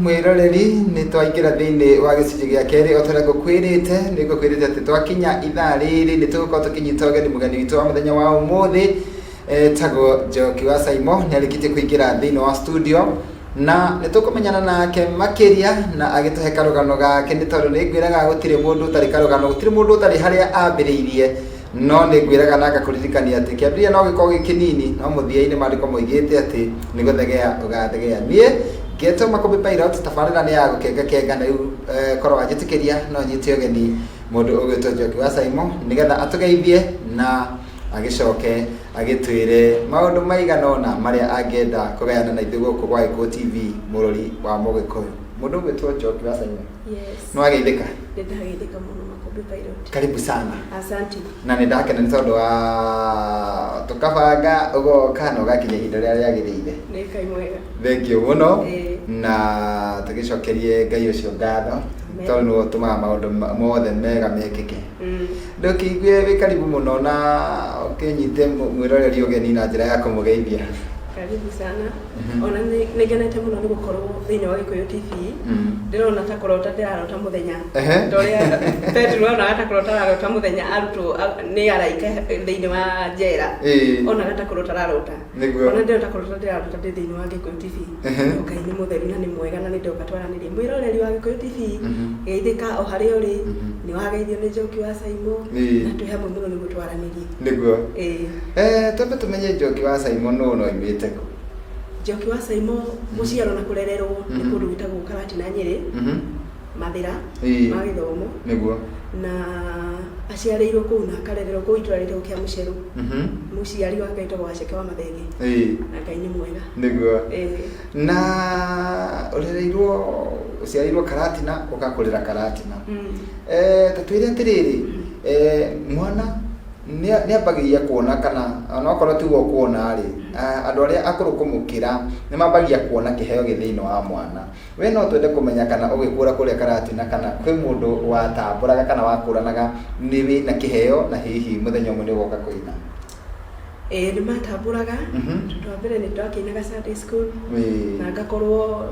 Mwĩroreri, nĩ twaingĩra thĩinĩ wa gĩcunjĩ gĩa kerĩ. O ta ũrĩa ngũkwĩrĩte, nĩ ngũkwĩrĩte atĩ twakinya ithaa rĩrĩ nĩ tũgũkorwo tũkĩnyita ũgeni mũgeni witũ wa mũthenya wa ũmũthĩ, etagwo Njoki wa Saimo. Nĩ arĩkĩtie kũingĩra thĩinĩ wa studio na nĩ tũkũmenyana nake makĩria na agĩtũhe karũgano gake, nĩ tondũ nĩ ngwĩraga gũtirĩ mũndũ ũtarĩ karũgano, gũtirĩ mũndũ ũtarĩ harĩa ambĩrĩirie. No nĩ ngwĩraga na ngakũririkania atĩ kĩambĩrĩria no gĩkorwo gĩ kĩnini, no mũthia-inĩ maandĩko moigĩte atĩ nĩ gũthegea ũgathegea. Niĩ ngetwo Makũmbĩ Pilot, tabarĩra nĩ ya gũkengakenga, na rĩu korwo wanjĩtĩkĩria no nyite ũgeni mũndũ ũgwĩtwo Njoki wa Saimo nĩgetha atũgeithie na agĩcoke agĩtwĩre maũndũ maigana ũna marĩa angĩenda kũgayana na ithuĩ gũkũ gwa Gĩkũyũ TV, mũrori wa Mũgĩkũyũ. Mũndũ ũgwĩtwo Njoki wa Saimo. Yes. Nĩ wageithĩka? Nĩ ndageithĩka mũno, Makũmbĩ Pilot. Karibu sana. Asante. Na nĩ ndakena nĩ tondũ wa tũkabanga ũgoka na ũgakinya ihinda rĩrĩa rĩagĩrĩire. Nĩ Ngai mwega. Thank you mũno. Ĩĩ. Na tũgĩcokerie Ngai ũcio ngatho Amen. tondũ nĩwe ũtũmaga maũndũ mothe mega mekĩke. Ndũkĩigue wĩ karibu mũno na ũkĩnyite mwĩroreri ũgeni na njĩra ya kũmũgeithia. Karibu sana. Ona nĩ nĩ ngenete mũno nĩ gũkorwo thĩinĩ wa Gĩkũyũ TV. Ndĩrona ta kũrota ndĩrarota mũthenya. Ta ũrĩa Petero onaga ta kũrota ararota mũthenya arutwo nĩ araika thĩinĩ wa njera. Onaga ta kũrota ararota. Ona ndĩrona ta kũrota ndĩrarota ndĩ thĩinĩ wa Gĩkũyũ TV. No Ngai nĩ mũtheru na nĩ mwega na nĩ ndoka twaranĩrie. Mwĩroreri wa Gĩkũyũ TV, geithĩka o harĩa ũrĩ. Nĩ wageithio nĩ Njoki wa Saimo na twĩ hamwe mũno nĩguo twaranĩrie. Ĩĩ. Twambe tũmenye Njoki wa Saimo nũ na oimĩte kũ? Njoki wa Saimo gũciarwo na kũrererwo nĩ kũndũ gwĩtagwo Karatina Nyĩrĩ, Mathĩra ma Gĩthomo. Na aciarĩirwo kũu na akarererwo kũu itũra rĩtagwo Kĩamũcerũ. Mũciari wake etagwo Waceke wa Mathenge. Na Ngai nĩ mwega. Na ũrereirwo, ũciarĩirwo Karatina, ũgakũrĩra Karatina. Ta twĩre atĩrĩrĩ, mwana nĩ ambagĩrĩria kuona kana onokorwo tiguo kuona rĩ, andũ arĩa akũrũ kũmũkĩra nĩ mambagia kuona kĩheo gĩ thĩinĩ wa mwana. We no twende kũmenya kana ũgĩkũra kũrĩa Karatina kana kwĩ mũndũ watambũraga kana wakũranaga nĩ wĩna kĩheo na hihi mũthenya ũmwe nĩ ũgoka kũina? Ĩĩ nĩ matambũraga, tondũ wa mbere nĩ ndakĩinaga Sunday school, na ngakorwo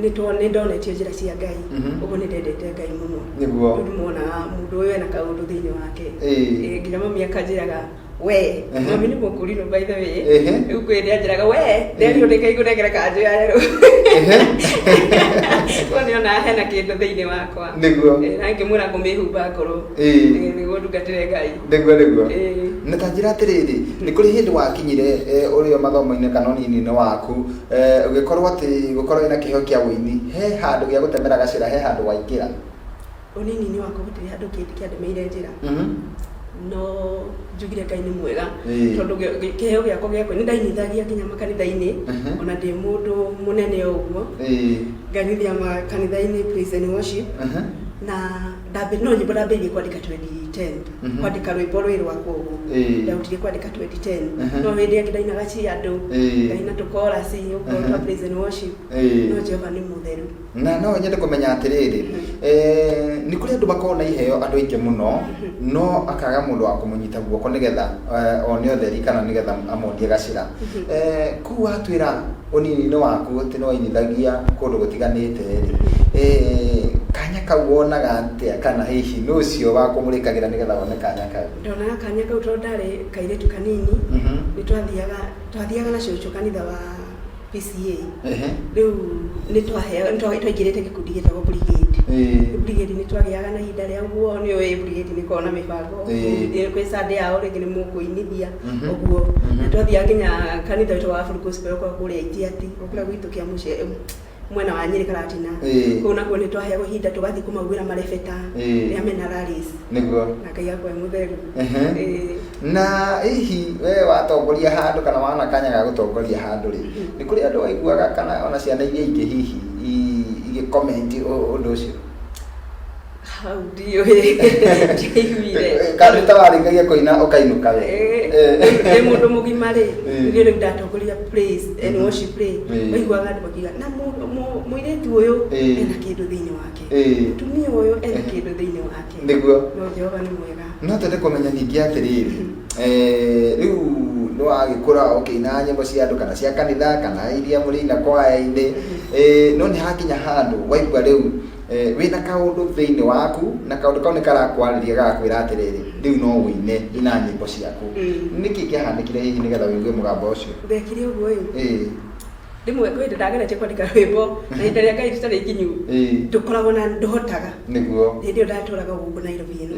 nĩ nĩ ndonetio njĩra cia Ngai, ũguo nĩ ndendete Ngai mũno. Rĩu nĩ monaga mũndũ ũyũ ena kaũndũ thĩinĩ wake. Ĩĩ, nginya mami akanjĩraga, we, mami nĩ mũkũrinũ by the way. Rĩu kwĩ hĩndĩ anjĩraga, we, nderirwo ndĩkaigũnengere kanjũ ya yerũ. Koguo nĩ onaga hena kĩndũ thĩinĩ wakwa. Ĩĩ, na ngĩmwĩra ngũmĩhumba ngoro. Ĩĩ, nĩguo ndungatĩre Ngai. Nĩguo. Na ta njĩra atĩrĩrĩ, nĩ kũrĩ hĩndĩ wakinyire ũrĩ o mathomo-inĩ kana ũnini-inĩ waku, ũgĩkorwo atĩ gũkorwo wĩna kĩheo kĩa ũini, he handũ gĩa gũtemera gacĩra, he handũ waingĩra? Ũnini-inĩ wakwa gũtirĩ handũ kĩandemeire njĩra. No njugire Ngai nĩ mwega, tondũ kĩheo gĩakwa gĩa kũina, nĩ ndainithagia nginya makanitha-inĩ, ona ndĩ mũndũ mũnene o ũguo, ngainithia makanitha-inĩ praise and worship, na ndambi no nyĩmbo ndambĩrĩirie kwandĩka 2010. Kwandĩka rwĩmbo rwĩ rwakwa ũguo. Ndarutire kwandĩka 2010. No hĩndĩ ĩngĩ ndainaga cia andũ, ngaina tũkorasi ũguo twa praise and worship. No Jehova nĩ mũtheru. Na no nyende kũmenya atĩrĩrĩ, nĩ kũrĩ andũ makoragwo na iheo, andũ aingĩ mũno, no akaga mũndũ wa kũmũnyita guoko nĩgetha one ũtheri kana nĩgetha amuonie gacĩra. Kũu watwĩra ũnini-inĩ waku atĩ nĩ wainithagia kũndũ gũtiganĩte rĩ, kanya kau wonaga atĩa kana hihi nũ ũcio wakũmũrĩkagĩra nĩgetha wone kanya kau? Ndonaga kanya kau tondũ ndarĩ kairĩtu kanini, nĩ twathiaga na cũcũ kanitha wa PCA. Rĩu nĩ twaheaga, nĩ twaingĩrĩte gĩkundi gĩtagwo brigade. Rĩu brigade nĩ twagĩaga na ihinda rĩa ũguo, nĩ ũĩ brigade nĩ ĩkoragwo na mĩbango. Kwĩ Sunday yao rĩngĩ nĩ mũkũinithia ũguo. Na twathiaga nginya kanitha witũ wa Full Gospel ũkoragwo kũrĩa Itiati, o kũrĩa gwitũ Kĩamucere, mwena wa Nyĩrĩ Karatina. Kũu nakuo nĩ twaheagwo ihinda tũgathiĩ kũmaugĩra marebeta rĩrĩa mena rallies. Na Ngai akorwo e mũtheru. Na hihi we watongoria handũ kana wana kanya ga gũtongoria handũ rĩ, nĩ kũrĩ andũ waiguaga kana ona ciana iria ingĩ hihi igĩ comment ũndũ ũcio? Hau ndiũĩ, ndiaiguire. Kana nĩ ta warĩkagia kũina ũkainũka we? Ndĩ mũndũ mũgima rĩ, niĩ rĩu ndatongoria praise and worship rĩ, waiguaga andũ makiuga na mũirĩtu ũyũ ena kĩndũ thĩinĩ wake, mũtumia ũyũ ena kĩndũ thĩinĩ wake. No Jehova nĩ mwega. No twende kũmenya ningĩ atĩrĩrĩ, rĩu nĩ wagĩkũra ũkĩina nyĩmbo cia andũ kana cia kanitha kana iria mũrĩina kwaya-inĩ, no nĩ hakinya handũ waigua rĩu wĩna kaũndũ thĩinĩ waku na kaũndũ kau nĩ karakwarĩria gagakwĩra atĩrĩrĩ, rĩu no ũine ina nyĩmbo ciaku. Nĩkĩ kĩahanĩkire hihi nĩgetha ũigue mũgambo ũcio? Ndekire ũguo ĩ, rĩmwe kwĩ hĩndĩ ndageretie kwandĩka rwĩmbo na ihinda rĩa Ngai rĩtarĩ ikinyu, ndũkoragwo na ndũhotaga. Hĩndĩ ĩyo ndatũraga gũkũ Nairobi ĩno,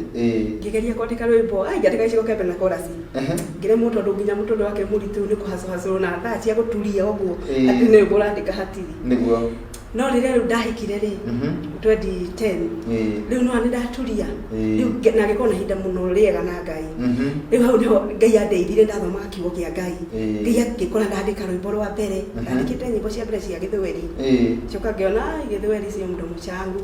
ngĩgeria kwandĩka rwĩmbo, ai, ngĩandĩka gĩcigo kĩa mbere na chorus, ngĩremwo tondũ nginya mũtũrĩre wake mũritũ nĩ kũhacũhacũrwo na thaa cia gũturia ũguo, atĩ nĩ rwĩmbo ũrandĩka hatirĩ. No rĩrĩa rĩu ndahikire rĩ, 2010, rĩu no nĩ ndaturia. Rĩu na ngĩkorwo na ihinda mũno rĩega na Ngai. Rĩu hau nĩho Ngai andeithirie ndathomaga kiugo kĩa Ngai. Ngai angĩkora ndandĩka rwĩmbo rwa mbere, ndandĩkĩte nyĩmbo cia mbere cia gĩthweri. Coka ngĩona, ai, gĩthweri sio mdomo changu,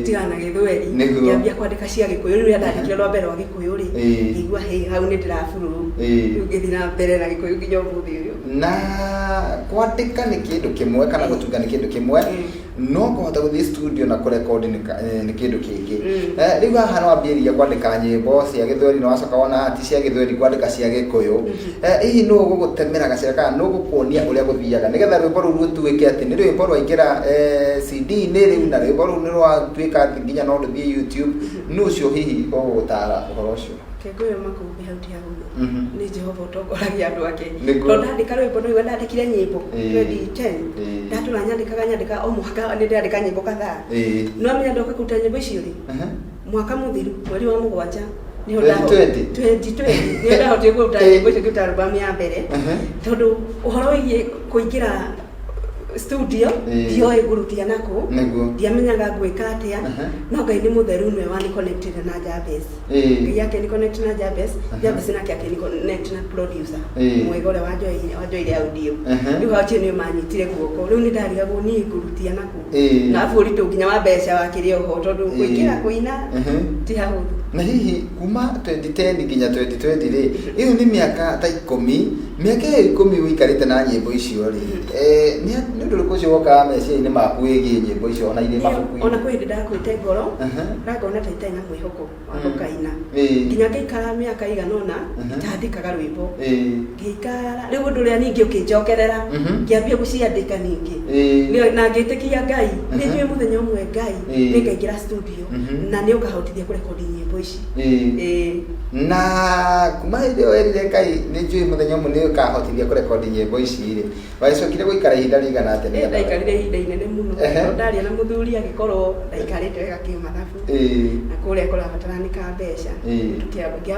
ndigana na gĩthweri. Ngĩambia kwandĩka cia gĩkũyũ. Rĩu rĩrĩa ndandĩkire rwa mbere rwa gĩkũyũ rĩ, ngĩigua hĩ, hau nĩ ndĩrabururu. Rĩu ngĩthiĩ na mbere na gĩkũyũ nginya ũmũthĩ ũyũ. Na kwandĩka nĩ kĩndũ kĩmwe kana gũtunga nĩ kĩndũ kĩmwe, no kũhota gũthiĩ studio na kũrekondi nĩ kĩndũ kĩngĩ. Rĩu haha nĩ wambĩrĩria kwandĩka nyĩmbo cia gĩthweri, na wacoka wona ti cia gĩthweri, kwandĩka cia gĩkũyũ. Hihi nũ ũgũgũtemera gacĩra kana nũ ũgũkuonia ũrĩa gũthiaga nĩgetha rwĩmbo rũu rũtuĩke atĩ nĩ rwĩmbo rwaingĩra CD-inĩ rĩu, na rwĩmbo rũu nĩ rwatuĩka atĩ nginya no rũthiĩ YouTube? Nũ ũcio hihi ũgũgũtara ũhoro ũcio? Kengũyũ makũmbĩ hau ti hahũthũ. Nĩ Jehova ũtongoragia andũ ake. Tondũ ndandĩka rwĩmbo, no igua ndandĩkire nyĩmbo 2010, ndatũra nyandĩkaga nyandĩkaga, o mwaka nĩ ndĩrandĩka nyĩmbo kadhaa. No amenya ndoka kũruta nyĩmbo icio rĩ, mwaka mũthiru mweri wa mũgwanja nĩho 2020. 2020 nĩho ndahotire kũruta nyĩmbo icio, ngĩruta album ya mbere, tondũ ũhoro wĩgiĩ kũingĩra studio ndioĩ ngũrutia nakũ, ndiamenyaga ngwĩka atĩa. No Ngai nĩ mũtheru, nĩwe wani connected na Jabez. Ngai akĩni connect na Jabez, Jabez nake akĩni connect na producer mwega ũrĩa wanjoire audio. Rĩu acio nĩo manyitire guoko. Rĩu nĩ ndarigagwo niĩ ngũrutia nakũ, na abu ũritũ nginya wa mbeca wakĩrĩ oho, tondũ kũingĩra kũina ti hahũthũ. Na hihi kuma 2010 nginya 2020 rĩ, ĩyo nĩ mĩaka ta 10. Mĩaka ĩyo 10 ũikarĩte na nyĩmbo icio rĩ, nĩ ũndũ ũrĩkũ ũcio wokaga meciria-inĩ maku wĩgiĩ nyĩmbo icio ona irĩ mabuku-inĩ? Ona kwĩ hĩndĩ ndakuĩte ngoro, na ngona ta itarĩ na mwĩhoko wa gũkaina, nginya ngĩikara mĩaka ĩigana ũna itandĩkaga rwĩmbo. Ngĩikara, rĩu ũndũ ũrĩa ningĩ ũkĩnjokerera, ngĩambia gũciandĩka ningĩ. Na ngĩtĩkia Ngai, nĩ njũĩ mũthenya ũmwe Ngai nĩ ngaingĩra studio na nĩ ũkahotithia kũrekondi nyĩmbo ici. Na kuma hĩndĩ ĩyo werire Ngai nĩ njũĩ mũthenya ũmwe nĩ ũkahotithia kũrekondi nyĩmbo ici rĩ, wagĩcokire gũikara ihinda rĩigana atĩa nĩgetha Ndaikarire ihinda inene mũno. Tondũ ndaria na mũthuri agĩkorwo ndaikarĩte wega kĩmathabu, na kũrĩa kũrabataranika mbeca.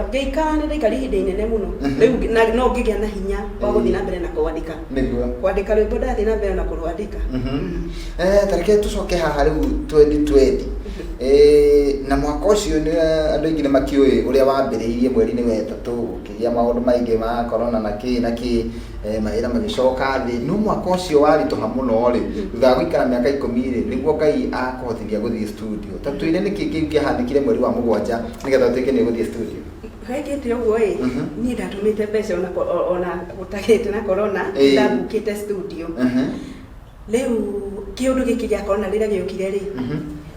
Ngĩikara, nĩ ndaikarire ihinda inene mũno. Rĩu no ngĩgĩa na hinya wa gũthiĩ na mbere na kwandĩka. Kwandĩka rwĩmbo, ndathiĩ na mbere na kũrwandĩka. Ta reke tũcoke haha rĩu 2020. Na mwaka ũcio nĩ andũ aingĩ nĩ makĩũĩ ũrĩa wambĩrĩirie mweri-inĩ wa ĩtatũ, gũkĩgĩa maũndũ maingĩ ma corona na kĩ na kĩ, mawĩra magĩcoka thĩ. No mwaka ũcio waritũha mũno rĩ, thutha wa gũikara mĩaka 10 rĩ, nĩguo Ngai akũhotithia gũthiĩ studio. Ta twĩre nĩkĩ kĩu kĩahanĩkire mweri wa mũgwanja nĩgetha ũtuĩke nĩ ũgũthiĩ studio? Hekĩte ũguo ĩ, niĩ ndatũmĩte mbeca ona gũtagĩte na corona, ndabukĩte studio. Rĩu kĩũndũ gĩkĩ gĩa corona rĩrĩa gĩokire rĩ,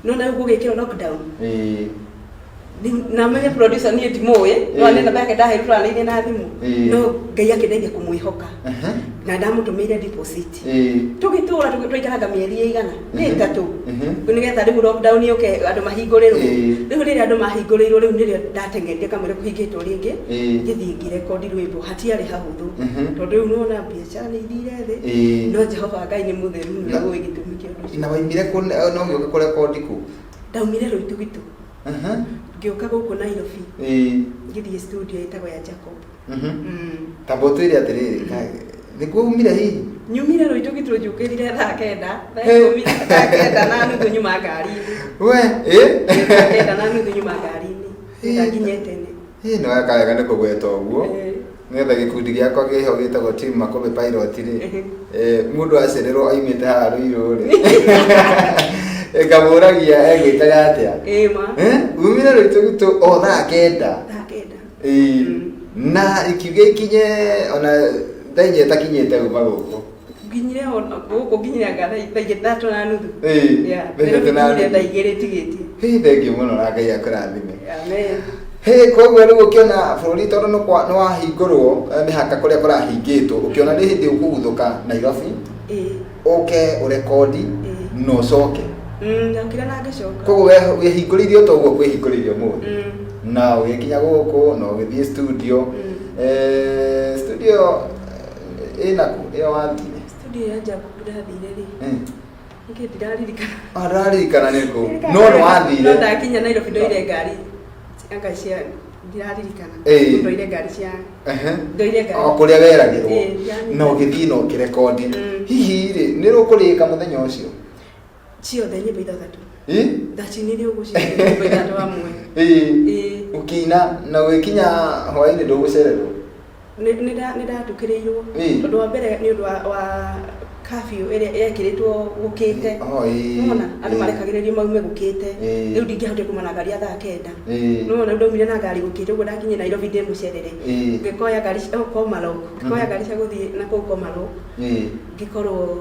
no na rĩu gũgĩkĩrwo lockdown. Na menye producer niĩ ndimũĩ, no nĩ namba yake ndaheirwo twaranĩirie na thimũ. No Ngai akĩndeithia kũmwĩhoka, na ndamũtũmĩire deposit. Tũgĩtũra tũikaranga mĩeri ĩigana nĩ 3, nĩgetha rĩu lockdown yũke andũ mahingũrĩrwo. Rĩu rĩrĩa andũ mahingũrĩirwo, rĩu nĩrĩo ndateng'erire kamwĩra kũhingĩtwo rĩngĩ, ngĩthiĩ ngĩrekondi rwĩmbo. Hatiarĩ hahũthũ, tondũ rĩu nĩwona biacara nĩ ithire thĩ. No Jehova Ngai nĩ mũtheru, nĩwe ũĩ gĩtũmi kĩa ũndũ ũcio. Na waimire kũ no ũgĩũka kũrekondi kũ? Ndaumire Rũitũgitũ, ngĩũka gũkũ Nairobi, ngĩthiĩ studio ĩtagwo ya Jacob. Tamba ũtwĩre atĩrĩrĩ, nĩkuo umire hihi? Nyumire Rũitũgitũ, njũkĩrire thaa 9, thaa 10, 9:30 nyuma ngari-inĩ. We 9:30 nyuma ngari-inĩ, nginye tene. Ĩ, nĩ weka wega nĩ kũgweta ũguo, nĩgetha gĩkundi gĩakwa kĩho gĩtagwo Team Makũmbĩ Pilot rĩ, mũndũ acererwo aimĩte haha Rũirũ rĩ, Ngamũragia egwĩtaga atĩa. Ĩĩ ma. Eh, umire Rũitũgitũ o thaa 9. Thaa 9. Ĩĩ. Na ikiuga ikinye ona thaa 4 ĩtakinyĩte uma gũkũ. Nginyire ona gũkũ, nginyire anga thaa 3:30. Ĩĩ, Yeah, thaa 3:30. nginyire thaa 2 tigĩtie. Hĩ, thengiũ mũno na Ngai akũrathime. Amen. Hĩ, koguo rĩu ũkĩona bũrũri tondũ nĩ wahingũrwo mĩhaka kũrĩa kũrahingĩtwo, ũkĩona nĩ hĩndĩ ũkũguthũka Nairobi, ũke ũrekondi na ũcoke. Ndokire na ngĩcoka. Koguo wehingũrĩirie o ta ũguo kwĩhingũrĩirie ũmũthĩ. Na ũgĩkinya gũkũ na ũgĩthiĩ studio. Studio ĩna kũ ĩyo wathire? Studio ya Jacob ndathire rĩ, nĩkĩ ndiraririkana. Ah, ndũraririkana nĩ kũ, no nĩ wathire. No ndakinya Nairobi ndoire ngari anga cia, ndiraririkana. Ndoire ngari cia, ndoire ngari. O kũrĩa weragĩrwo. Ĩĩ, ndiramenya. Na ũgĩthiĩ na ũkĩrekondi. Hihi rĩ, nĩ rũkũrĩka mũthenya ũcio? Ciothe nyĩmbo ithathatũ. Ĩ? Ndacinire ũguo ciothe nyĩmbo ithatũ hamwe. Ĩ. Ĩĩ. Ũkĩina na ũgĩkinya hwaĩ-inĩ ndũgũcererwo? Nĩ ndatukĩrĩirwo. Tondũ wa mbere nĩ ũndũ wa curfew ĩrĩa yekĩrĩtwo gũkĩte. Oh, ĩĩ. Nĩwona andũ marekagĩrĩrio maume gũkĩte. Rĩu ndingĩahotire kuma na ngari ya thaa 9. Nĩwona rĩu ndaumire na ngari gũkĩte ũguo, ndakinyire Nairobi ndĩ mũcerere. Ngĩkoya ngari Komarok, ngĩkoya ngari cia gũthiĩ na kũu Komarok. Ngĩkorwo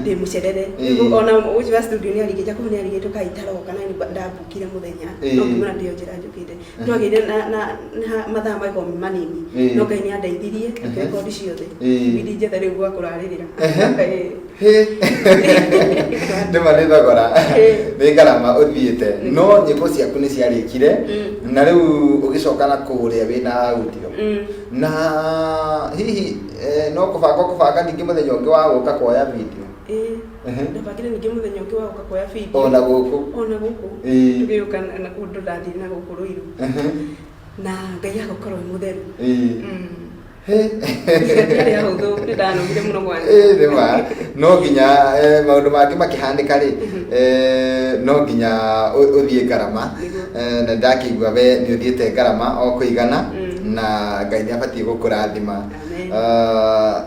ndĩ mũcerere. Ona ũcio wa studio nĩ arigĩte, Jacob nĩ arigĩtwo kaĩ itaroka na nĩ ndambukire mũthenya. No ngĩmwĩra ndĩo njĩra njũkĩte. Twagĩire na mathaa magĩkorwo me manini. No Ngai nĩ andeithirie, ngĩrekondi ciothe. Ibindi njethe rĩu gwa kũrarĩrĩra. Hĩ. Nĩma nĩ thogora, nĩ ngarama ũthiĩte, no nyĩmbo ciaku nĩ ciarĩkire. Na rĩu ũgĩcoka na kũrĩa wĩna audio. Na hihi no kũbanga ũkũbanga ningĩ mũthenya ũngĩ wa gũka kuoya video? Ĩĩ. Ndabangire ningĩ mũthenya ũngĩ wa gũka kuoya video. Ona gũkũ? Ona gũkũ. Tũgĩũka na kũndũ ndathire na gũkũ Rũirũ. Na Ngai agakorwo e mũtheru. Hĩ. Rĩarĩ ahũthũ, nĩ ndanogire mũno gwanja. Ĩĩ, nĩ ma no nginya maũndũ mangĩ makĩhanĩka rĩ, no nginya ũthiĩ ngarama. Na ndakĩigua we nĩ ũthiĩte ngarama o kũigana. Na Ngai nĩ abatiĩ gũkũrathima. Amen. Ah,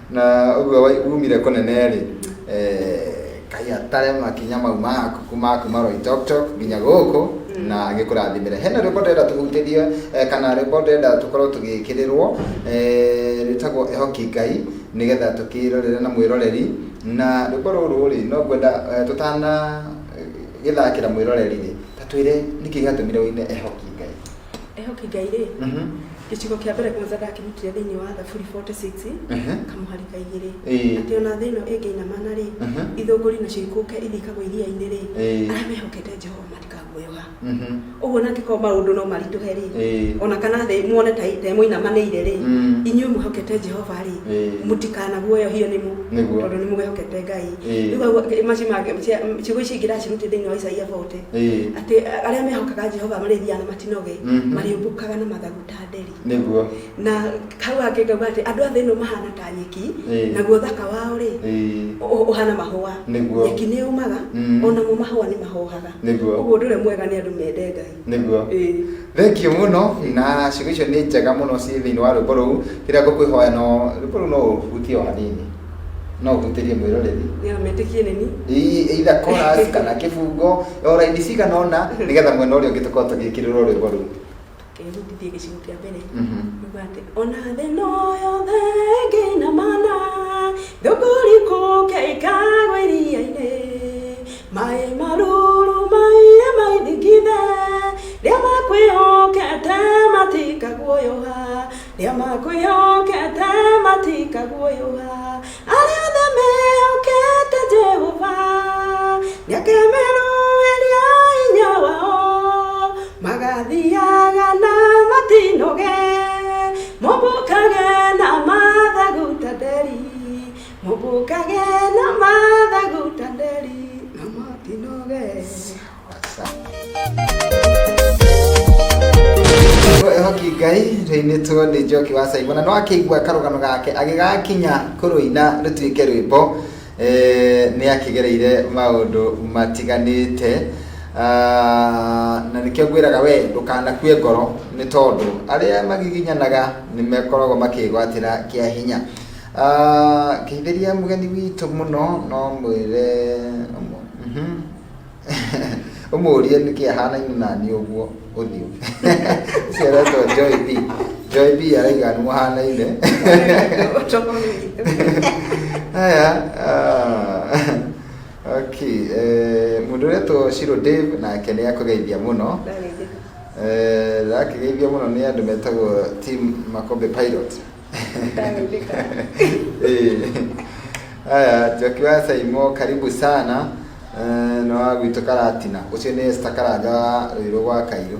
na ũguo umire kũnene rĩ, Ngai atare makinya mau maku kuma kuma Loitoktok nginya gũkũ na agĩkũrathimĩre. Hena rwĩmbo ndĩrenda tũhutĩrie, kana rwĩmbo ndĩrenda tũkorwo tũgĩkĩrĩrwo, rwĩtagwo Ehoki Ngai, nĩgetha tũkĩrorere na mwĩroreri. Na rwĩmbo rũrũ rĩ, no ngwenda tũtana gĩthakĩra mwĩroreri rĩ, ta twĩre nĩkĩ gĩatũmire ũine Ehoki Ngai. Ehoki Ngai rĩ, gĩcigo kĩa mbere kwanza ndakĩrutire thĩinĩ wa Thaburi 46, kamũhari ka 2, atĩ ona thĩ ĩno ĩngĩinamana rĩ, ithũngũri nacio ikũke ithiĩ ikagwe iria-inĩ rĩ, arĩa mehokete Jehova matikaguoyoha. Ũguo na angĩkorwo maũndũ no maritũhe rĩ, ona kana thĩ muone ta ĩmũinamanĩire rĩ, inyuĩ mwĩhokete Jehova rĩ, mũtikanaguoyohio nĩmo, tondũ nĩ mũgehokete Ngai. Rĩu macio ciugo icio ingĩ ndacirutire thĩinĩ wa Isaia 40, atĩ arĩa mehokaga Jehova marĩthiaga na matinoge, marĩũmbũkaga na mathagu ta nderi. Na hau hangĩ ngauga atĩ andũ a thĩ ĩno mahana ta nyeki, naguo thaka wao rĩ, ũhana mahũa. Nyeki nĩ yũmaga, onamo mahũa nĩ mahohaga. Ũguo ũndũ ũrĩa mwega nĩ andũ mende Ngai. Thengiũ mũno, na ciugo icio nĩ njega mũno ciĩ thĩinĩ wa rwĩmbo rũu. Kĩrĩa ngũkwĩhoya, no rwĩmbo rũu no ũhutie o hanini, no ũhutĩrie mwĩroreri. Nĩgetha metĩkie nĩni. Either chorus kana kĩbungo o raini cigana ũna, nĩgetha mwena ũrĩa ũngĩ tũkorwo tũgĩkĩrĩrwo rwĩmbo rũu. Ngĩhutithie gĩcigo kĩa mbere. Nĩguo atĩ ona thĩ no yothe ĩngĩinamana, thũngũri kũke ikagwa iria-inĩ, maĩ maruru maire maithingithe, rĩa makwĩhokete matikaguoyoha, rĩa makwĩhokete matikaguoyoha. Arĩa othe mehokete Jehova nĩakemerũĩria hinya wao, magathiaga na matinoge, mombũkage na mathagu ta nderi, mombũkage na mathagu ta nderi, na matinoge. Ehoki Ngai rĩinĩtwo nĩ Njoki wa Saimo, na no akĩigua karũgano gake agĩgakinya kũrũina rũtuĩke rwĩmbo, nĩ akĩgereire maũndũ matiganĩte. Ah, na nĩkĩo ngwĩraga we ndũkanakue ngoro, nĩ tondũ arĩa magiginyanaga nĩ mekoragwo makĩgwatĩra kĩa hinya. Ah, ngeithĩria mũgeni witũ mũno, no mwĩre. Ũmũrie nĩkĩ ahanaine naniĩ ũguo ũthiũ. Ũcio aretwo Joy B. Joy B araiga nĩ mũhanaine. Haya, ah, okay, mũndũ ũretwo Shiro Dave nake nĩ akũgeithia mũno. Ndageithĩka. Ndakĩgeithio mũno nĩ andũ metagwo Team Makombe Pilot. Ndageithĩka. Haya, Njoki wa Saimo, karibu sana. Nĩ wa gwitũ Karatina. Ũcio nĩ Esther Karanja wa Rũirũ gwa Kairũ.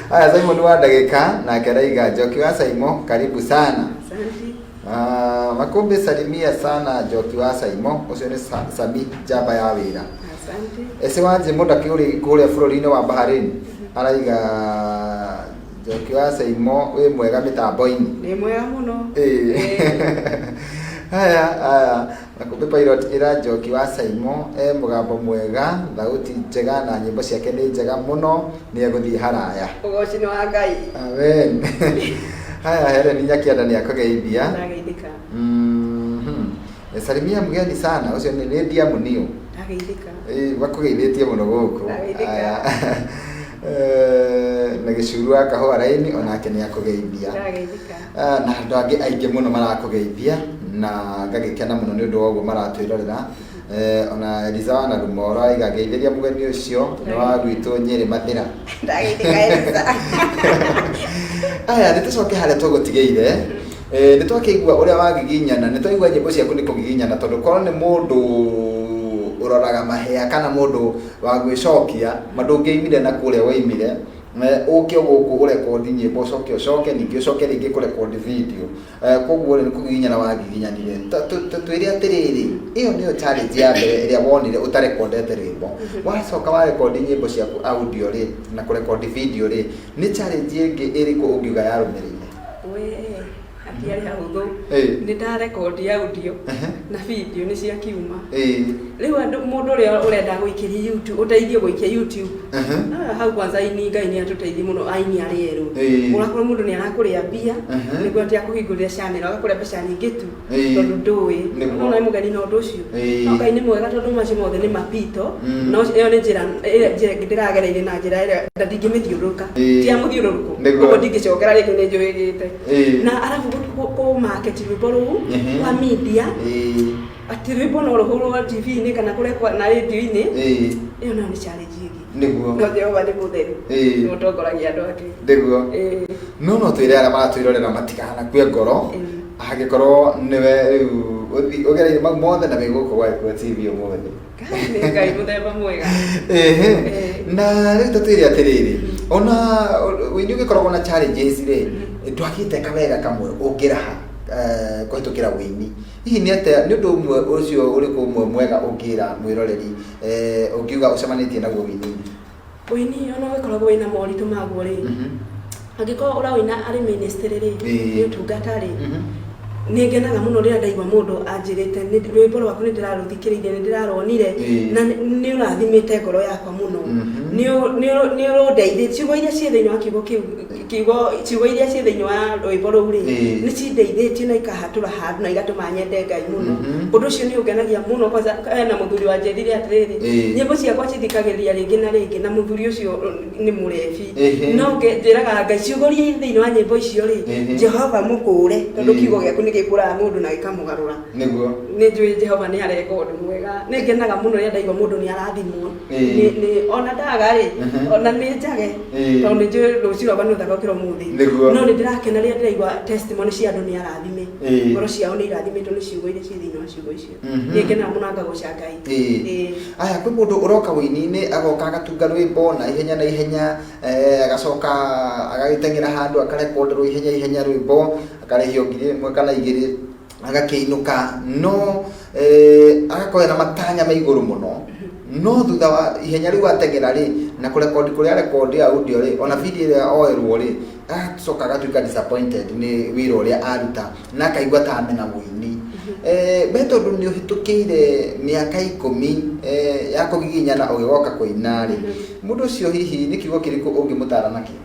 Haya, Simon wa ndagĩka nake araiga Njoki wa Saimo, karibu sana. Asante. Ah, Makumbi salimia sana Njoki wa Saimo, ũcio nĩ Sami njamba ya wĩra. Asante. Ese wa Njimũ ndakĩũrĩ kũrĩa bũrũri-inĩ wa Bahrain araiga Njoki wa Saimo wĩ mwega mĩtambo-inĩ. Nĩ mwega mũno. Haya, haya, Makumbi Pilot ĩra Njoki wa Saimo e mũgambo mwega, thauti njega na nyĩmbo ciake nĩ njega mũno, nĩ egũthiĩ haraya. Ũgoci nĩ wa Ngai. Amen. Haya, Helen Nyakianda nĩ akũgeithia. Ndageithĩka. Salimia mgeni sana, ũcio nĩ Lydia Munio. Ndageithĩka. Bakũgeithĩtie mũno gũkũ. Ndageithĩka. Haya. Na gĩcuru wa kahũa raini onake nĩ akũgeithia. Ndageithĩka. Na andũ angĩ aingĩ mũno marakũgeithia na ngagĩkena mũno nĩ ũndũ wa ũguo maratwĩrorera. Ona Eliza wa Narumoro aiga ngeithĩria mũgeni ũcio nĩ wa gwitũ Nyĩrĩ Mathĩra. Ndageithĩka Eliza. Aya, nĩ tũcoke harĩa tũgũtigĩire. Nĩ twakĩigua ũrĩa wagiginyana, nĩ twaigua nyĩmbo ciaku nĩ kũgiginyana, tondũ korwo nĩ mũndũ ũroraga mahĩa kana mũndũ wa gwĩcokia, ma ndũngĩaimire na kũrĩa waimire, ũke gũkũ ũrekondi nyĩmbo, ũcoke ũcoke ningĩ ũcoke rĩngĩ kũrekondi video. Koguo rĩ, nĩ kũgiginyana wagiginyanire. Twĩre atĩrĩrĩ, ĩyo nĩyo challenge ya mbere ĩrĩa wonire ũtarekondete rwĩmbo. Wacoka warekondi nyĩmbo ciaku audio rĩ, na kũrekondi video rĩ, nĩ challenge ĩngĩ ĩrĩkũ ũngiuga yarũmĩrĩire? We, hatiarĩ hahũthũ. Nĩ ndarekondi audio na video nĩ ciakiuma. Rĩu andũ mũndũ ũrĩa ũrenda gũikĩria YouTube, ũteithio gũikia YouTube. Hau kwanza aini Ngai nĩ atũteithie mũno aini arĩa erũ. Ũrakora mũndũ nĩ arakũrĩa mbia, nĩguo atĩ akũhingũrĩre channel, agakũrĩa mbeca nyingĩ tu, tondũ ndũĩ. Nĩ mũgeni na ũndũ ũcio. No Ngai nĩ mwega tondũ macio mothe nĩ mapito. No ĩyo nĩ njĩra ĩrĩa ndĩragereire na njĩra ĩrĩa na ndingĩmĩthiũrũrũka. Ti ya mũthiũrũrũko. Koguo ndingĩcokera rĩngĩ nĩ njũhĩgĩte. Na arabu kũ market rwĩmbo rũu kwa media, atĩ rwĩmbo no rũhũrwo TV-inĩ kana kũrekwo na radio-inĩ, ĩyo nayo nĩ challenge ĩngĩ. No Jehova nĩ mũtheru. Nĩ ũtongoragia andũ ake. Nĩguo. No twĩre arĩa maratwĩrorera matikanakue ngoro, angĩkorwo nĩwe rĩu ũgereire mau mothe na wĩ gũkũ gwa Gĩkũyũ TV ũmũthĩ. Nĩ Ngai mũthemba mwega. Na rĩu tatwĩre atĩrĩrĩ, ona ũini ũgĩkoragwo na challenges rĩ, ndwagĩte kawega kamwe ũngĩraha kũhĩtũkĩra ũini. Hihi nĩ atĩa, nĩ ũndũ ũmwe ũcio ũrĩkũ ũmwe mwega ũngĩra mwĩroreri, ũngiuga ũcemanĩtie naguo ũini-inĩ? Ũini ona ũgĩkoragwo wĩna moritũ maguo rĩ, angĩkorwo ũrawĩina arĩ ministry rĩ, nĩ ũtungata rĩ, nĩ ngenaga mũno rĩrĩa ndaigua mũndũ anjĩrĩte rwĩmbo rwaku nĩ ndĩrarũthikĩrĩirie, nĩ ndĩraruonire, na nĩ ũrathimĩte ngoro yakwa mũno. Nĩ ũrũndeithĩtie, ciugo iria ciĩ thĩinĩ wa kiugo kĩu, ciugo iria ciĩ thĩinĩ wa rwĩmbo rũu rĩ, nĩ cindeithĩtie na ikahatũra handũ na igatũma nyende Ngai mũno. Ũndũ ũcio nĩ ũngenagia mũno kwanza hena mũthuri wanjĩrire atĩrĩrĩ, nyĩmbo ciakwa cithikagĩrĩria rĩngĩ na rĩngĩ na mũthuri ũcio nĩ mũrebi. No njĩraga Ngai ciugo iria irĩ thĩinĩ wa nyĩmbo icio rĩ, Jehova mũkũre, tondũ kiugo gĩaku nĩ gĩkũraga mũndũ na gĩkamũgarũra. Nĩguo. Nĩ njũĩ Jehova nĩ areka ũndũ mwega. Nĩ ngenaga mũno rĩrĩa ndaigua mũndũ nĩ arathimwo. Ona ndaga rĩ, ona nĩ njage, tondũ nĩ njũĩ rũciũ rwakwa nĩ rũthaka gũkĩra ũmũthĩ. Nĩguo. No nĩ ndĩrakena rĩrĩa ndĩraigua testimony cia andũ nĩ arathime. Ngoro ciao nĩ irathimĩtwo nĩ ciugo iria ciĩ thĩinĩ wa ciugo icio. Nĩ ngenaga mũno ngagoca Ngai. Aya, kwĩ mũndũ ũroka ũini-inĩ agoka agatunga rwĩmbo na ihenya na ihenya, agacoka agagĩteng'era handũ akarekonderwo ihenya ihenya rwĩmbo, akarĩhio ngiri ĩmwe kana igĩrĩ, agakĩinũka, no agakorwo ena matanya ma igũrũ mũno, no thutha wa ihenya rĩu ateng'era rĩ, na kũrekondi kũrĩa arekondi audio rĩ, ona video ĩrĩa oerwo rĩ, agacoka agatuĩka disappointed nĩ wĩra ũrĩa aruta, na akaigua ta amena mũini. We tondũ nĩ ũhĩtũkĩire mĩaka 10 ya kũgiginyana ũgĩgoka kũina rĩ, mũndũ ũcio hihi nĩ kiugo kĩrĩkũ ũngĩmũtara nakĩo?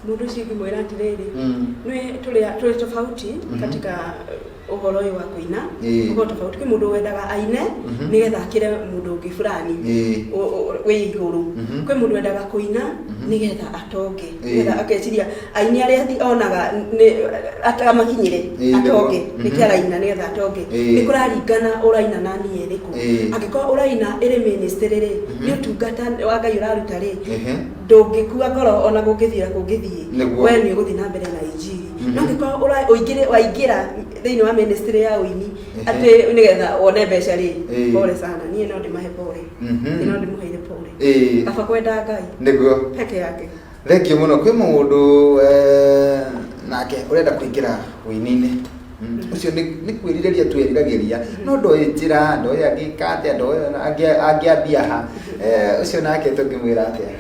Mũndũ ũcio ingĩmwĩra atĩrĩrĩ, nĩ tũrĩ tofauti katika Ũhoro ũyũ wa kũina ũkorwo tofauti. Kwĩ mũndũ wendaga aine nĩgetha akĩre mũndũ ũngĩ fulani wĩ igũrũ. Kwĩ mũndũ wendaga kũina nĩgetha atonge, nĩgetha akeciria aini arĩa onaga nĩ atamakinyĩre atonge, nĩkĩo araina nĩgetha atonge. Nĩ kũraringana ũraina na nia ĩrĩkũ. Angĩkorwo ũraina ĩrĩ ministry rĩ, nĩ ũtungata wa Ngai ũraruta rĩ, ndũngĩkua ngoro ona kũngĩthiĩ ũrĩa kũngĩthiĩ, we nĩ ũgũthiĩ na mbere na injiri. No angĩkorwo ũingĩre waingĩra thĩinĩ wa ministry ya ũini atĩ nĩgetha wone mbeca rĩ, pole sana, niĩ no ndĩmahe pole. Niĩ no ndĩmũheire pole. Kaba kwenda Ngai peke yake. Thengiũ mũno. Kwĩ mũndũ nake ũrenda kũingĩra ũini-inĩ. Ũcio nĩ kwĩrirĩria twĩriragĩria, no ndoĩ njĩra, ndoĩ angĩka atĩa, ndoĩ angĩambia ha. Ũcio nake tũngĩmwĩra atĩa?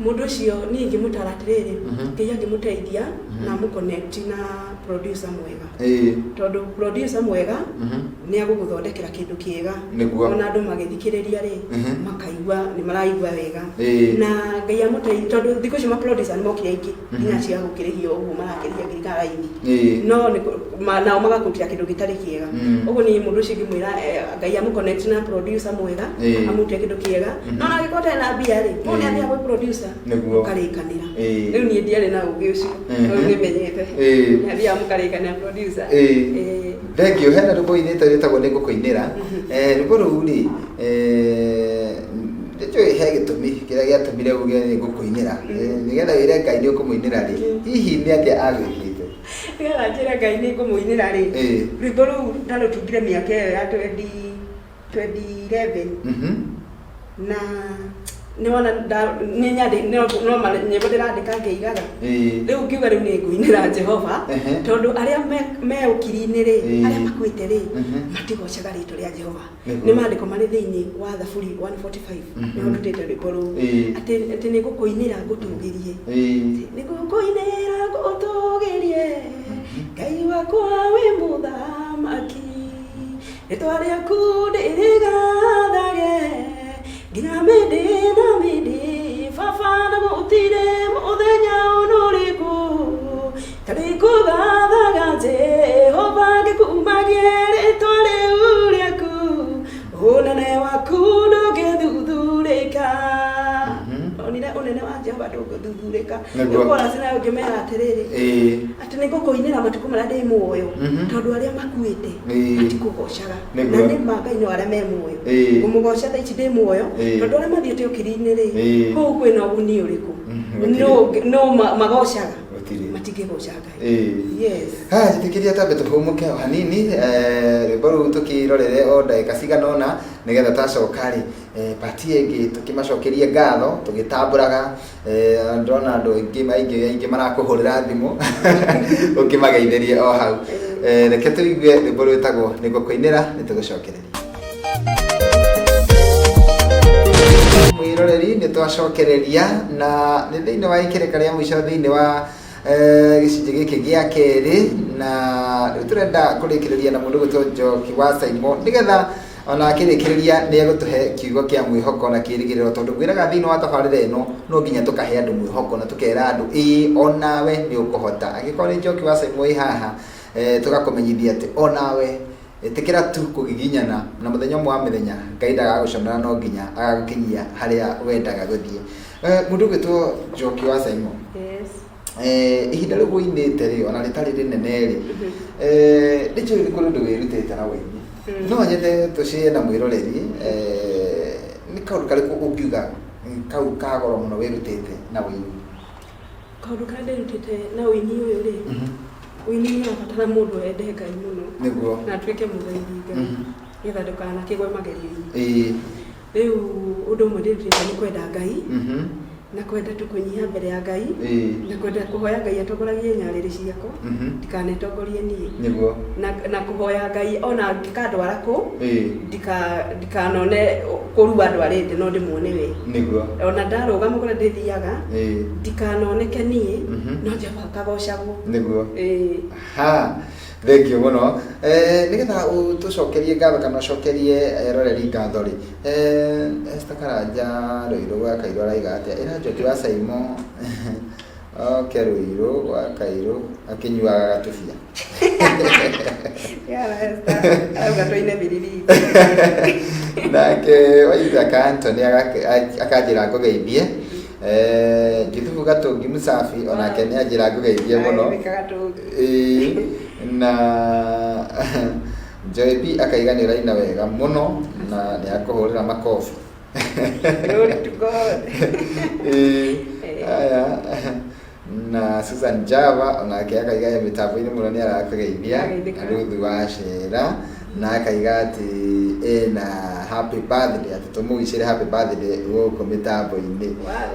Mũndũ ũcio niĩ ingĩmũtara atĩrĩrĩ, Ngai angĩmũteithia na amũ-connect na producer mwega, tondũ producer mwega nĩ agũgũthondekera kĩndũ kĩega. Ona andũ magĩthikĩrĩria rĩ, makaigua nĩ maraigua wega. Na Ngai amũteithia, tondũ thikũ ici ma producer nĩ mokire aingĩ, nginya cia gũkĩrĩhio ũguo marakĩrĩhia ngiri kana raithi, no nao magakũrutĩra kĩndũ gĩtarĩ kĩega. Ũguo niĩ mũndũ ũcio ingĩmwĩra, Ngai amũ-connect na producer mwega, amũrutĩre kĩndũ kĩega. No ona angĩkorwo ũtarĩ na mbia rĩ, mũndũ nĩ athiaga gwĩ producer, mũkarĩkanĩra. Rĩu niĩ ndiarĩ na ũgĩ ũcio, rĩu nĩmenyete. Nĩ athiaga mũkarĩkanĩra producer. Thengiũ. Hena rwĩmbo ũinĩte rwĩtagwo Nĩ Ngũkũinĩra. Rwĩmbo rũu rĩ, nĩnjũĩ he gĩtũmi kĩrĩa gĩatũmire uge nĩ ngũkũinĩra. Nĩgetha wĩre Ngai nĩ ũkũmũinĩra rĩ, hihi nĩ atĩa agwĩkĩte? Nĩgetha njĩre Ngai nĩ ngũmũinĩra rĩ, rwĩmbo rũu ndarũtungire mĩaka ĩyo ya 20 2011. Na nĩwona nĩ nyandĩ no nyĩmbo ndĩrandĩka ngĩigaga. Rĩu ngiuga rĩu nĩ ngũinĩra Jehova, tondũ arĩa me ũkiri-inĩ rĩ, arĩa makuĩte rĩ, matigocaga rĩtwa rĩa Jehova. Nĩ maandĩko marĩ thĩinĩ wa Thaburi 145, nĩho ndutĩte rwĩmbo rũu, atĩ nĩ ngũkũinĩra ngũtũgĩrie, nĩ ngũkũinĩra ngũtũgĩrie, Ngai wakwa wĩ mũthamaki, rĩtwa rĩaku ndĩrĩgathage nginya mĩndĩ na mĩndĩ. Baba, na gũtirĩ mũthenya ona ũrĩkũ tarĩ kũgathaga Jehova ngĩkumagie rĩtwa rĩu rĩaku, ũnene waku ndũngĩthuthurĩka. Onire ũnene wa Jehova ndũngĩthuthurĩka. Rĩu chorus nayo ngĩmera atĩrĩrĩ, atĩ nĩ ngũkũinĩra matukũ marĩa ndĩ muoyo, tondũ arĩa makuĩte matikũgocaga. Na nĩ ma Ngai no arĩa me muoyo ngũmũgoca thaa ici ndĩ muoyo, tondũ arĩa mathiĩte ũkiri-inĩ rĩ, kũu kwĩna ũguni ũrĩkũ? No magocaga? Matingĩgoca Ngai. Yes. Ha, njĩtĩkĩria tambe tũhũmũke o hanini, rwĩmbo rũu tũkĩrorere o ndagĩka cigana ũna, nĩgetha twacoka rĩ, pati ĩngĩ tũkĩmacokerie ngatho tũgĩtambũraga. Ndĩrona andũ aingĩ aingĩ aingĩ marakũhũrĩra thimũ ũkĩmageithĩrie o hau. Reke tũigue rwĩmbo rwĩtagwo Nĩ Ngũkũinĩra, nĩ tũgũcokereria. Mwĩroreri, nĩ twacokereria na nĩ thĩinĩ wa ikereka rĩa mũico thĩinĩ wa gĩcunjĩ gĩkĩ gĩa kerĩ, na rĩu tũrenda kũrĩkĩrĩria na mũndũ gwĩtwo Njoki wa Saimo, nĩgetha ona akĩrĩkĩrĩria nĩ egũtũhe kiugo kĩa mwĩhoko na kĩĩrĩgĩrĩro, tondũ ngwĩraga thĩinĩ wa tabarĩra ĩno no nginya tũkahe andũ mwĩhoko na tũkera andũ ĩĩ onawe nĩ ũkũhota. Angĩkorwo nĩ Njoki wa Saimo ĩ haha, tũgakũmenyithia atĩ onawe ĩtĩkĩra tu kũgiginyana na mũthenya ũmwe wa mĩthenya Ngai ndagagũconora, no nginya agagũkinyia harĩa wendaga gũthiĩ. Mũndũ ũgwĩtwo Njoki wa Saimo, Yes. Ihinda rĩu ũinĩte rĩ, ona rĩtarĩ rĩnene rĩ, nĩ njũĩ nĩ kũrĩ ũndũ wĩrutĩte na ũini. No nyende tũcĩe na mwĩroreri, nĩ kaũndũ karĩkũ ũngiuga kau ka goro mũno wĩrutĩte na ũini? Kaũndũ karĩa ndĩrutĩte na ũini ũyũ rĩ, ũini nĩ ũrabatara mũndũ ende Ngai mũno na atuĩke mũthaithi Ngai, nĩgetha ndũkanakĩgwe magerio-inĩ. Rĩu ũndũ ũmwe ndĩrutĩte nĩ kwenda Ngai, na kwenda tu kũnyiha mbere ya Ngai, na kwenda kũhoya Ngai atongoragie nyarĩrĩ ciakwa, ndikanetongorie niĩ, na kũhoya Ngai ona angĩkandwara kũ, ndikanone kũrua ndwarĩte, no ndĩmuone we. Ona ndarũgama kũrĩa ndĩthiaga, ndikanoneke niĩ, no Jehova akagocagwo. Ha, thengiũ mũno. Nĩgetha tũcokerie ngatho kana ũcokerie eroreri ngatho rĩ, Esther Karanja Rũirũ gwa Kairũ araiga atĩa? Ĩra Njoki wa Saimo oke Rũirũ gwa Kairũ akĩnyuaga gatubia. Yara Esther arauga tũine biririki. Nake Waithaka Anthony akanjĩra ngũgeithie. Juthubu Gatũngi Mũsafi onake nĩ anjĩra ngũgeithie mũno. Ageithĩka Gatũngi. Ĩĩ, na Joy B akaiga nĩ ũraina wega mũno na nĩ akũhũrĩra makobi. Glory to God. Ĩĩ, aya na Susan Java onake akaiga e mĩtambo-inĩ mũno nĩ arakũgeithia. Ageithĩka. Ruthu wa Cera na akaiga atĩ ena happy birthday, atĩ tũmũwicĩre happy birthday gũkũ mĩtambo-inĩ. Wow.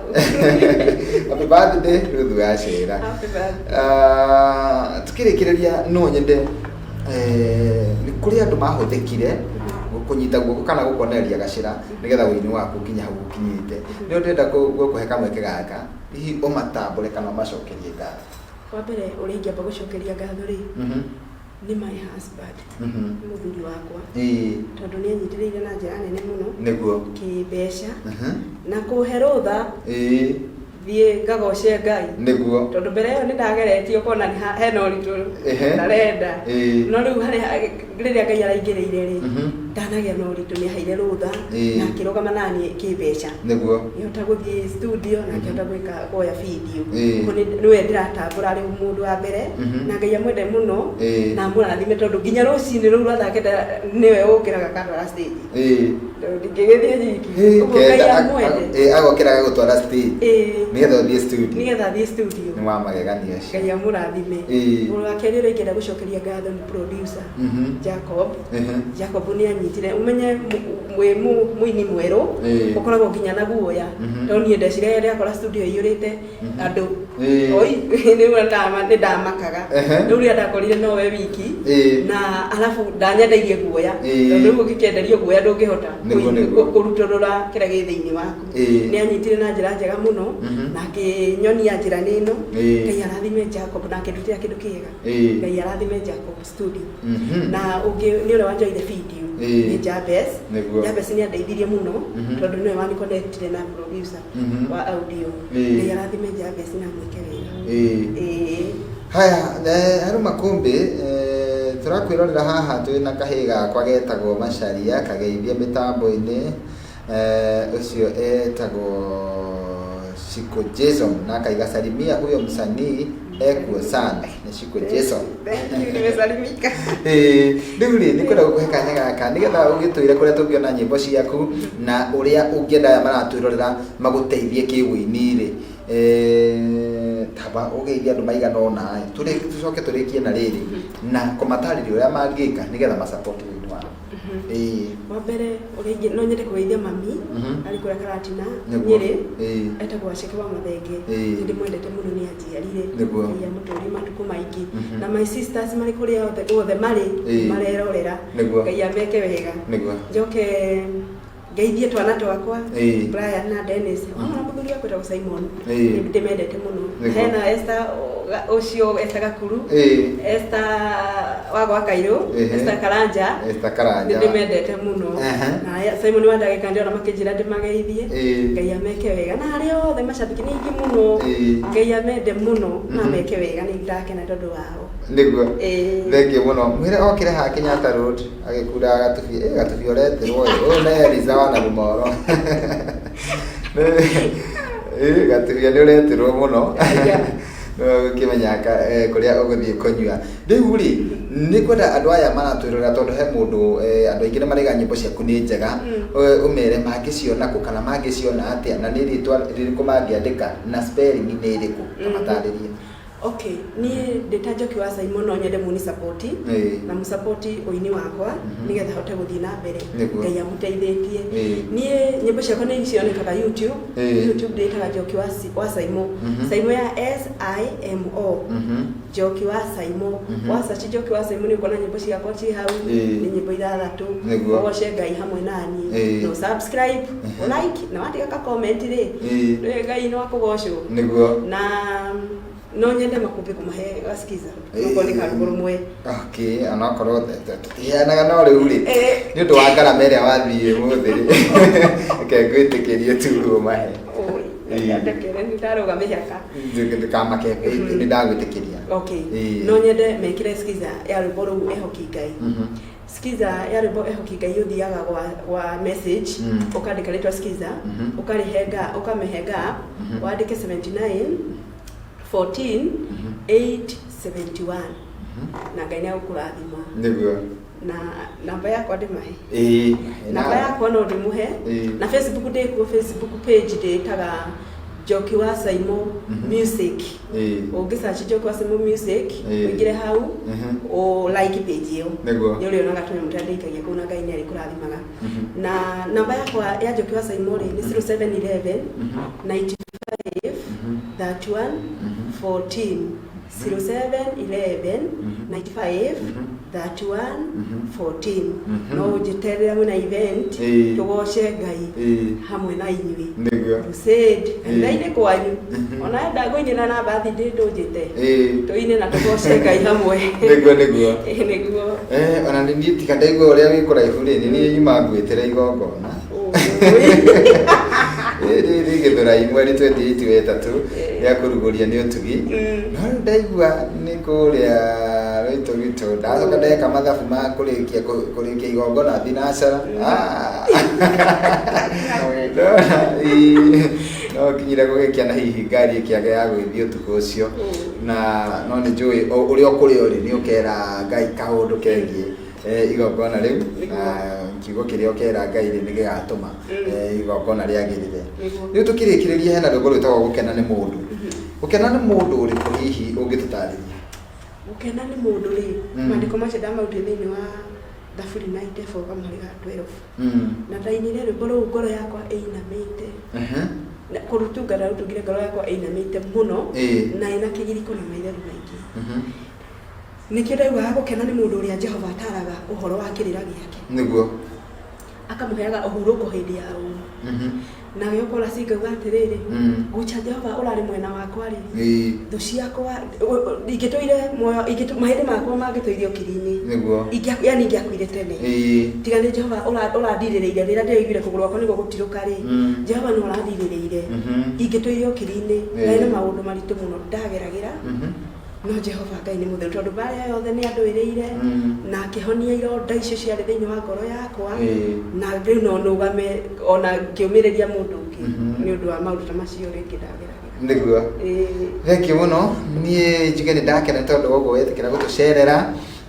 Happy birthday, Ruthu wa Cera. Happy birthday. Ah, tukĩrĩkĩrĩria no nyende nĩ kũrĩ andũ mahũthĩkire kũnyita guoko kana gũkonereria gacĩra nĩgetha ũini waku ũkinye hau ũkinyĩte. Nĩ ndĩrenda gũkũhe kamweke gaka hihi ũmatambũre kana ũmacokerie ngatho. Wa mbere ũrĩa ingĩamba gũcokeria ngatho rĩ, nĩ my husband, nĩ mũthuri wakwa, tondũ nĩ anyitĩrĩire na njĩra nene mũno kĩmbeca na kũhe rũtha thiĩ ngagoce Ngai, tondũ mbere ĩyo nĩ ndageretie ũkona nĩ hena ũritũ ndarenda, no rĩu harĩa rĩrĩa Ngai araingĩrĩire rĩ, ndanagĩa na ũritũ, nĩ aheire rũtha na akĩrũgama naniĩ kĩmbeca, ngĩhota gũthiĩ studio na ngĩhota gwĩka kuoya video. Ũguo nĩwe ndĩratambũra arĩ mũndũ wa mbere, na Ngai amwende mũno na amũrathime, tondũ nginya rũcinĩ rũu rwa thaa 9 nĩwe ũkĩraga akandwara stage, tondũ ndingĩgĩthiĩ nyiki. Ũguo Ngai amwende. Agokĩra agagũtwara stage nĩgetha ũthiĩ studio. Nĩgetha thiĩ studio. Nĩ wa magegania ũcio. Ngai amũrathime. Ũndũ wa kerĩ ũrĩa ingĩenda gũcokeria ngatho nĩ producer Jacob. Jacob nĩ anyitire ũmenye wĩ mũini mwerũ, ũkoragwo nginya na guoya, tondũ niĩ ndeciragia ndĩrakora studio ĩiyũrĩte andũ, oi rĩu nĩ ndamakaga. Rĩu rĩrĩa ndakorire nowe wiki, na arabu ndanyendeirie guoya, tondũ rĩu ũngĩkĩenderio guoya ndũngĩhota kũrutũrũra kĩrĩa gĩ thĩinĩ waku. Nĩ anyitire na njĩra njega mũno na akĩnyonia njĩra nĩ ĩno. Ngai arathime Jacob na akĩndutĩra kĩndũ kĩega. Ngai arathime Jacob Studio. Na ũngĩ nĩ ũrĩa wanjoire video, nĩ Jabez. Jabez nĩ andeithirie mũno, tondũ nĩwe waniconnectire na producer wa audio. Ngai arathime Jabez na amwĩke wega. Ĩĩ. Haya, harũ makũmbĩ tũrakwĩrorera haha twĩna kahĩĩ gakwa getagwo Macharia kageithie mĩtambo-inĩ. Ũcio etagwo Shiko Jason na akaiga, "Salimia huyo msanii ekuo sana." Nĩ Shiko Jason. Thank you, nimesalimika. Ĩĩ, rĩu rĩ nĩ kwenda gũkũhe kanya gaka nĩgetha ũgĩtwĩre kũrĩa tũngĩona nyĩmbo ciaku na ũrĩa ũngĩenda aya maratwĩrorera magũteithie kĩwĩini rĩ. Taba ũgeithie andũ maigana ũna ĩ, tũcoke tũrĩkie na rĩrĩ na kũmatarĩria ũrĩa mangĩka nĩgetha masupport ũini wao. Ĩĩ. Wa mbere ũrĩa no nyende kũgeithia mami arĩ kũrĩa Karatina, Nyĩrĩ, etagwo Waceke wa Mathenge. Nĩ ndĩmwendete mũno, nĩ anjiarire. Ngai amũtũrie matukũ maingĩ. Na my sisters marĩ kũrĩa othe guothe marĩ marerorera, Ngai ameke wega. Njoke ngeithie twana twakwa, Brian na Dennis, hamwe na mũthuri wakwa etagwo Simon. Nĩ ndĩmendete mũno. Hena Esther ũcio Esther Gakuru, Esther wa gwa Kairũ, Esther Karanja. Esther Karanja. Nĩ ndĩmendete mũno. Na Simon wa ndagĩka ndĩrona makĩnjĩra ndĩmageithie. Ngai ameke wega na arĩa othe macambĩki nĩ aingĩ mũno. Ngai amende mũno na ameke wega, nĩ ndakena tondũ wao. Thengiũ mũno. Mwĩre okĩre haha Kenyatta Road agĩkunda gatubi, gatubi ũretirwo ĩ. Ũyũ nĩ Eliza wa Narumoro. Gatubia nĩ ũretirwo mũno. Nĩwe ũgĩkĩmenya kũrĩa ũgũthiĩ kũnyua. Rĩu rĩ, nĩ kwenda andũ aya maratwĩrorera, tondũ he mũndũ andũ aingĩ nĩ maraiga nyĩmbo ciaku nĩ njega. Ũmere mangĩciona kũ kana mangĩciona atĩa na nĩ rĩtwa rĩrĩkũ mangĩandĩka na spelling nĩ ĩrĩkũ, kamatarĩrie. Okay, niĩ ndĩ ta Njoki wa Simon no nyende mũni support na mũsupport ũini wakwa nĩgetha hote gũthiĩ na mbere. Ngai amũteithĩtie. Niĩ nyĩmbo ciakwa nĩ cionekaga YouTube. YouTube ndĩtaga Njoki wa Simon. Simon ya Simo. Njoki wa Simon. Wa search Njoki wa Simon nĩ ũkuona nyĩmbo ciakwa ci hau. Nĩ nyĩmbo ithathatũ. Ũgoce Ngai hamwe naniĩ. Na subscribe, like na watiga ka comment rĩ. Nĩ Ngai no akũgocwo. Na no nyende makũmbĩ kũmahe gasikiza okorwo nĩ karũgũ rũmwe. Okay, onokorwo tũtiheanaga no rĩu rĩ, nĩ ũndũ wa ngarama ĩrĩa wathiĩ ũmũthĩ rĩ, reke ngwĩtĩkĩrie tu rĩu ũmahe. Oi. Ndekere nĩ ndarũga mĩhaka. Ndũkamake, nĩ ndagwĩtĩkĩria. Okay. Ĩĩ. No nyende mekĩre skiza ya rwĩmbo rũu Ehoki Ngai. Skiza ya rwĩmbo Ehoki Ngai ũthiaga gwa message, ũkandĩka rĩtwa skiza, ũkarĩhe ũkamĩhe gap, wandĩke 79 14 871, na Ngai nĩ agũkũrathima. Na namba yakwa ndĩmahe? Ĩĩ. Namba yakwa no ndĩmũhe. Na Facebook ndĩkuo, Facebook page ndĩtaga Njoki wa Saimo Music. Ũngĩ search Njoki wa Saimo Music, ũingĩre hau, ũ like page ĩyo, nĩ ũrĩonaga tũnyamũ tũrĩa ndĩikagia kũu, na Ngai nĩ arĩkũrathimaga. Na namba yakwa ya Njoki wa Saimo rĩ, nĩ 0711 95 31 14, 0711 95 31 14. No ũnjĩterera mwĩna event, tũgoce Ngai hamwe na inyuĩ. Crusade kanitha-inĩ kwanyu, ona enda ngũinĩra na birthday, ndũnjĩte, tũine na tũgoce Ngai hamwe. Nĩguo nĩguo. Ĩĩ, nĩguo. Ona nĩ niĩ tiga ndaigua ũrĩa wĩ kũraihu rĩ, nĩ niĩ nyuma ngwĩtĩra igongona. Rĩrĩ rĩ Gĩthũrai mweri 28 wetatũ rĩa kũrugũria nĩ ũtugi. No rĩu ndaigua nĩ kũrĩa rwĩtũ gitũ, ndacoka ndeka mathabu ma kũrĩkia igongona thinacara. Ah. Ndona, ĩĩ, no nginyire gũgĩkĩa na hihi ngari ĩkĩage ya gũgĩthiĩ ũtukũ ũcio. Na no nĩ njũĩ ũrĩa ũkũrĩa ũrĩ nĩ ũkera Ngai kaũndũ kegiĩ igongona rĩu, na kiugo kĩrĩa ũkera Ngai rĩ, nĩ gĩgatũma igongona rĩagĩrĩre. Rĩu tũkĩrĩkĩrĩria, hena rwĩmbo rwĩtagwo Gũkena nĩ Mũndũ. Gũkena nĩ mũndũ ũrĩkũ hihi ũngĩtũtarĩria? Gũkena nĩ mũndũ rĩ, maandĩko macio ndamarutire thĩinĩ wa Thaburi 94 kamũhari ga 12. Na ndainire rwĩmbo rũu ngoro yakwa ĩinamĩte. Na kũrutunga ndarutungire ngoro yakwa ĩinamĩte mũno, na ĩna kĩgiriko na maithori maingĩ. Nĩkĩo ndaugaga gũkena nĩ mũndũ ũrĩa Jehova ataraga ũhoro wa kĩrĩra gĩake, akamũheaga ũhurũko hĩndĩ ya ũũru. Na gĩokora cingauga atĩrĩrĩ, gũcha Jehova ũrarĩ mwena wakwa rĩ, thũ ciakwa ingĩtũire muoyo, mahĩndĩ makwa mangĩtũire ũkiri-inĩ. Yani ingĩakuire tene. Tiga nĩ Jehova ũrandirĩrĩire rĩrĩa ndĩraiguire kũgũrũ gwakwa nĩguo gũtirũka rĩ, Jehova nĩ ũrandirĩrĩire. Ingĩtũire ũkiri-inĩ. Ndarĩ na maũndũ maritũ mũno ndageragĩra, no Jehova Ngai nĩ mũtheru, tondũ mbara ĩyo yothe nĩ andũĩrĩire, na akĩhonia ironda icio ciarĩ thĩinĩ wa ngoro yakwa. Na rĩu no nũgame ona ngĩũmĩrĩria mũndũ ũngĩ nĩ ũndũ wa maũndũ ta macio rĩngĩ ndageragĩra. Thengiũ mũno. Niĩ njuge nĩ ndakena tondũ woguo wetĩkĩra gũtũcerera,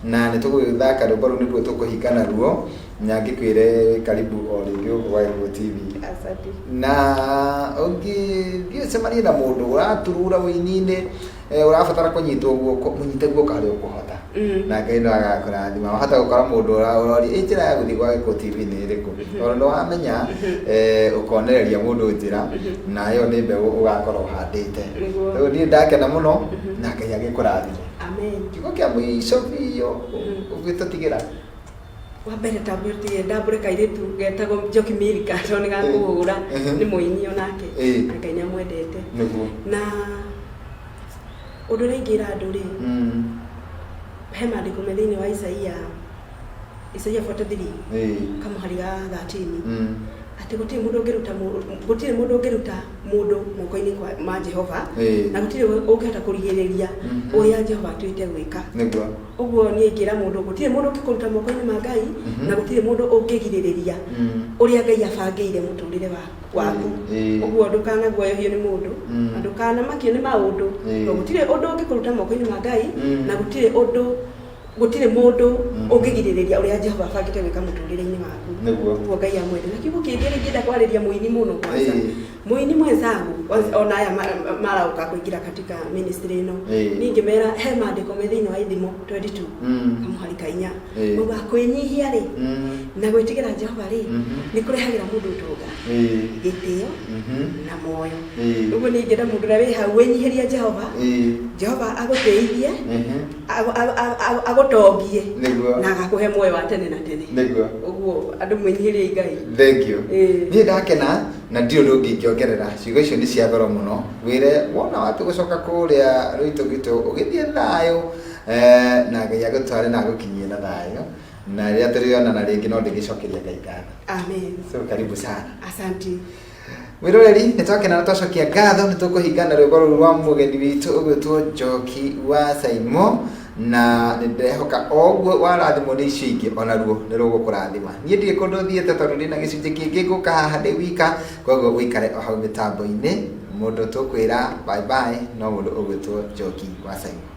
na nĩ tũgũgĩthaka rwĩmbo rũu nĩruo tũkũhinga naruo, na ngĩkwĩre karibu o rĩngĩ gũkũ gwa Gĩkũyũ TV. Asante. Na ũngĩthiĩ ũcemanie na mũndũ ũraturura ũini-inĩ, ũrabatara kũnyitwo guoko, mũnyite guoko harĩa ũkũhota, na Ngai no agakũrathima. Wahota gũkora mũndũ ũroria ĩ njĩra ya gũthiĩ gwa Gĩkũyũ TV nĩ ĩrĩkũ, tondũ nĩ wamenya, ũkonereria mũndũ njĩra, na ĩyo nĩ mbeũ ũgakorwo ũhandĩte. Rĩu niĩ ndakena mũno, na Ngai agĩkũrathime. Amen. Kiugo kĩa mũico biũ ũgĩtũtigĩra? Wa mbere tambũrĩtie ndambũre kairĩtu getagwo Njoki Milka, tondũ nĩ gakũhũra, nĩ mũini onake, na Ngai nĩ amwendete. Na ũndũ ũrĩa ingĩra andũ rĩ, he maandĩko me thĩinĩ wa Isaia 43 kamũhari ga 13, atĩ gũtirĩ mũndũ ũngĩruta mũndũ moko-inĩ ma Jehova, na gũtirĩ ũngĩhota kũrigĩrĩria ũrĩa Jehova atuĩte gwĩka. Ũguo niĩ ingĩra mũndũ, gũtirĩ mũndũ ũngĩkũruta moko-inĩ ma Ngai, na gũtirĩ mũndũ ũngĩgirĩrĩria ũrĩa Ngai abangĩire mũtũrĩre waku. Ũguo ndũkanaguoyohio nĩ mũndũ, na ndũkanamakio nĩ maũndũ, tondũ gũtirĩ ũndũ ũngĩkũruta moko-inĩ ma Ngai, na gũtirĩ mũndũ ũngĩgirĩrĩria ũrĩa Jehova abangĩte gwĩka mũtũrĩre-inĩ waku. Ũguo Ngai amwende. Na kiugo kĩngĩ rĩngĩenda kwarĩria mũini mũno kwanza, mũini mwenzangu, ona aya marauka kũingĩra katika ministry ĩno, niĩ ingĩmera he maandĩko me thĩinĩ wa Ithimo 22 kamũhari ka 4, maugaga kwĩnyihia rĩ, na gwĩtigĩra Jehova rĩ, nĩ kũrehagĩra mũndũ ũtonga, gĩtĩo na muoyo. Ũguo niĩ ingĩenda mũndũ ũrĩa wĩ hau, wĩnyihĩrie Jehova, Jehova agũtĩithie, agũtongie, na agakũhe muoyo wa tene na tene. Ũguo andũ mwĩnyihĩrie Ngai. Thank you. Niĩ ndakena na ndirĩ ũndũ ũngĩ ingĩongerera. Ciugo icio nĩ cia goro mũno. Wĩre wona watu gũcoka kũrĩa rũitũ gitũ, ũgĩthiĩ thayũ, na Ngai agũtware na agũkinyie na thayũ, na rĩrĩa tũrĩonana rĩngĩ no ndĩgĩcokeria Ngai ngatho. Amen. So karibu sana. Asante. Mwĩroreri, nĩ twakena na twacokia ngatho. Nĩ tũkũhinga na rwĩmbo rũu rwa mũgeni witũ ũgwĩtwo Njoki wa Saimo, na nĩ ndĩrehoka o ũguo warathimwo nĩ icio ingĩ, onaruo nĩ rũgũkũrathima. Niĩ ndirĩ kũndũ thiĩte tondũ ndĩna gĩcunjĩ kĩngĩ ngũka haha ndĩ wika, koguo ũikare o hau mĩtambo-inĩ. Mũndũ tũkwĩra bye bye no mũndũ ũgwĩtwo Njoki wa Saimo.